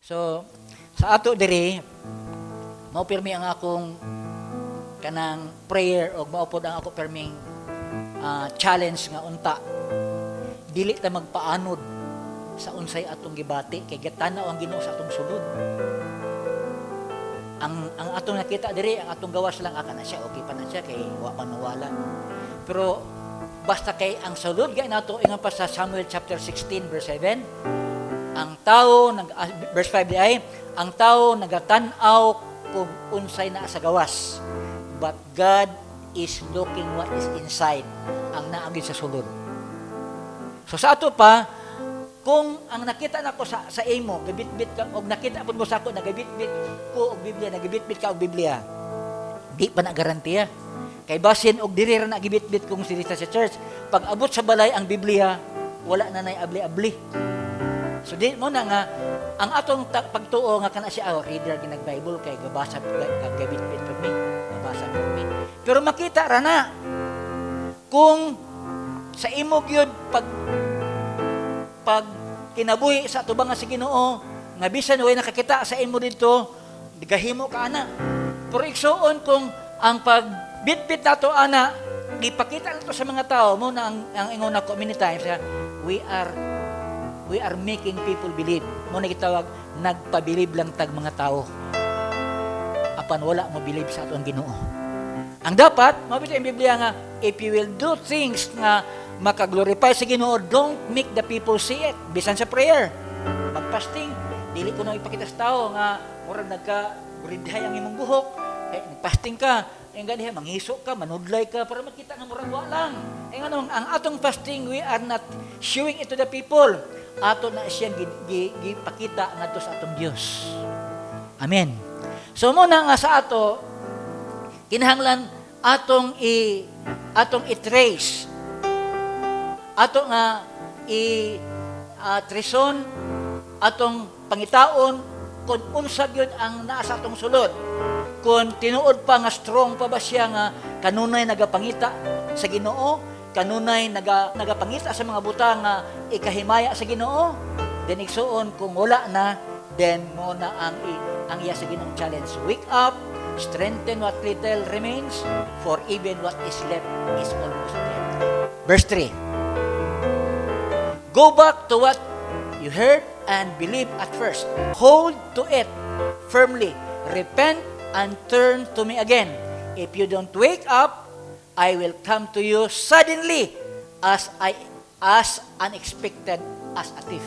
So, sa ato diri, mao pirmi ang akong kanang prayer og mao pod ang ako pirming challenge nga unta dili ta magpaanod sa unsay atong gibati kay gitanaw ang Ginoo sa atong sulod. Ang atong nakita diri, ang atong gawas lang, aka na siya, okay pa na siya kay wa pa nawala. Pero basta kay ang sulod gay nato, ingon pa sa Samuel chapter 16 verse 7, ang tao nag verse 5 di ay ang tao nagatan-aw kung unsay naa sa gawas, but God is looking what is inside, ang naa gyud sa sulod. So sa ato pa, kung ang nakita nako sa imo gabitbit ka og nakita pud mo sa ako nagabitbit ko og Biblia, nagabitbit ka og Biblia, di pa na garantiya kay basin og diri ra na gibitbit kung sila sa church, pag abot sa balay ang Biblia, wala na nay abli-abli. So di mo na nga ang atong pagtuo nga kana siya, oh, reader ginag Bible kay gabasa, gabitbit pud mi, gabasa pud mi. Pero makita ra na kung sa imo gyud pag kinabuhi sa atubangan sa Ginoo nga bisan way nakakita sa imo didto, gahimo ka ana. Pero igsuon, kung ang pagbitbit nato ana gipakita nato sa mga tao mo na ang ingon nako many times nga we are making people believe mo na gitawag nagpabilib lang tag mga tao apan wala mo believe sa atong Ginoo. Ang dapat mao ang Biblia nga if you will do things nga makaglorify sa Ginoo, don't make the people see it. Bisan sa prayer, magfasting, dili ko na ipakita sa tao nga murag nagka gridhay ang imong buhok eh, nagfasting ka. Ang ganiha, manghiso ka, manudlay ka, para makita nga murag wa lang. Eh ano, ang atong fasting, we are not showing it to the people. Ato na siyang gipakita ngadto sa atong Dios. Amen. So mo na nga sa ato kinahanglan atong i-trace, ato nga i treson, atong pangitaon kung unsa gyud ang naa sa atong sulod, kung tinuod pa nga strong pa ba siya nga kanunay nagapangita sa Ginoo, kanunay nagapangita sa mga butang nga ikahimaya sa Ginoo. Then igsuon, kung wala na, then mo na ang iya sa Ginoong challenge: wake up, strengthen what little remains, for even what is left is almost dead. Verse 3: Go back to what you heard and believed at first. Hold to it firmly. Repent and turn to me again. If you don't wake up, I will come to you suddenly as unexpected as a thief.